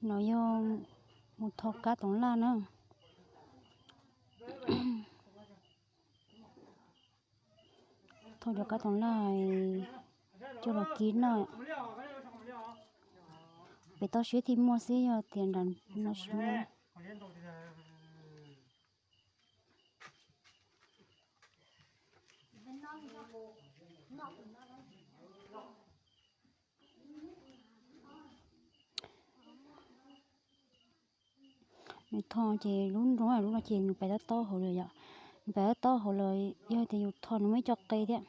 No yog mus tho kab toov laj na. Tho cov kab toov laj coj los kib noj. Pem toj siab thiaj muaj xwb, yog tias nram no tsis muaj. Nws tho ces lub nroog lub no ces nws pais tab tob hauv lawm yom. Nws pais tab tob hauv lawm, yog tias yus tho nws muaj ib co qe thiab.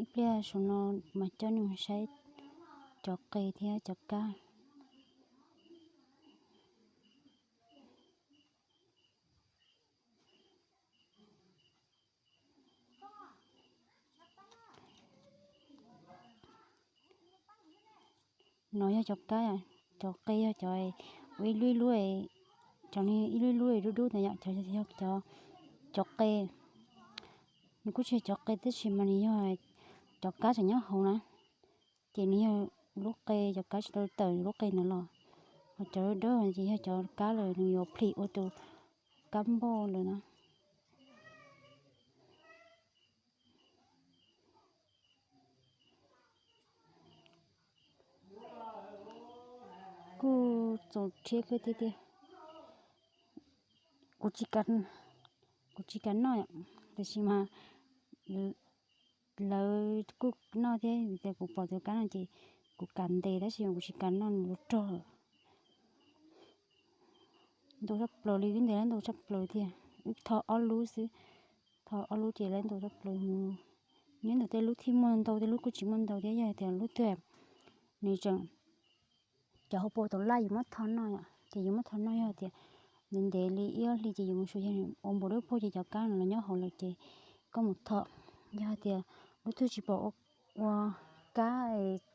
Ib pliag saum no mas coj nej mus saib cov qe thiab cov kab. No yog cov kab, cov qe yog cov ua ib lub ib lub, cov ib lub ib lub dub dub ntawd yom, cov yog cov, cov qe. Nws kuj tsis yog cov qe tab sis mas nws yog cov kab tseem nyob hauv na. Ces nws yog lub qe, cov kab tsis tau tawm lub qe ntawd los. Ho cov dawb ces yog cov kab lawm nws yuav plhis ua tus kab npauj lawm na. Kuj txaus rhiab kawg tiag tiag. Kuv tsis kam, kuv tsis kam noj, tiam sis mas lawv kuj noj thiab, vim tias kuv pom tus kab no ces kuv kam ntes tab sis kuv tsis kam noj, nws ua rog. Ntau tshaj plaws li, wb ntes lawv ntau tshaj plaws tiag. Wb tho ob lub xwb, tho ob lub ces lawv ntau tshaj plaws mus. Nyob ntawm tej lub thiaj muaj ntau, tej lub kuj tsis muaj ntau thiab. Yog tias lub twg nws tseem cov hauv paus toov laj yus muab tho noj yom, ces yus muab tho noj, yog tias ntev ntev li ib ob hlis ces yus mus xyuas yog ua npaum dawb paug ces cov kab no los nyob hauv lawm ces koj mus tho. Yog tias lub twg tsis pom ua kab,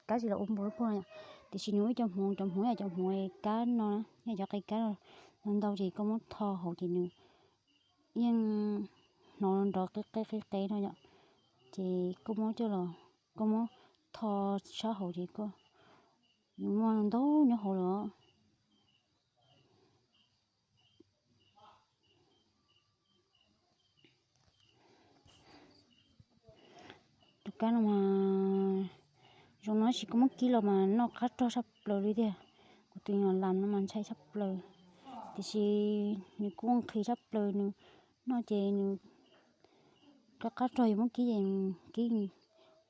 kab tsis los ua npaum dawb paug yom, tiam sis nws ua ib co hmoov, cov hmoov yom, cov hmoov kab no, yog cov qe kab no ntau ces koj muab tho hauv ces nws yeej hnov nrov qe qe qe qe no yom. Ces koj muab coj los, koj muab tho sab hauv ces koj, nws muaj ntau nyob hauv lawm. Tus kab no mas zoo no tab sis koj muab kib los mas noj qab rog tshaj plaws li tiag. Kuv tus nyuam las no mas ntshai tshaj plaws, tiam sis nws kuj nqhis tshaj plaws, nws noj ces nws qab qab rog, yus muab kib ces kib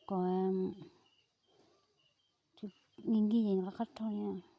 kom nkig nkig ces nws qab qab rog li.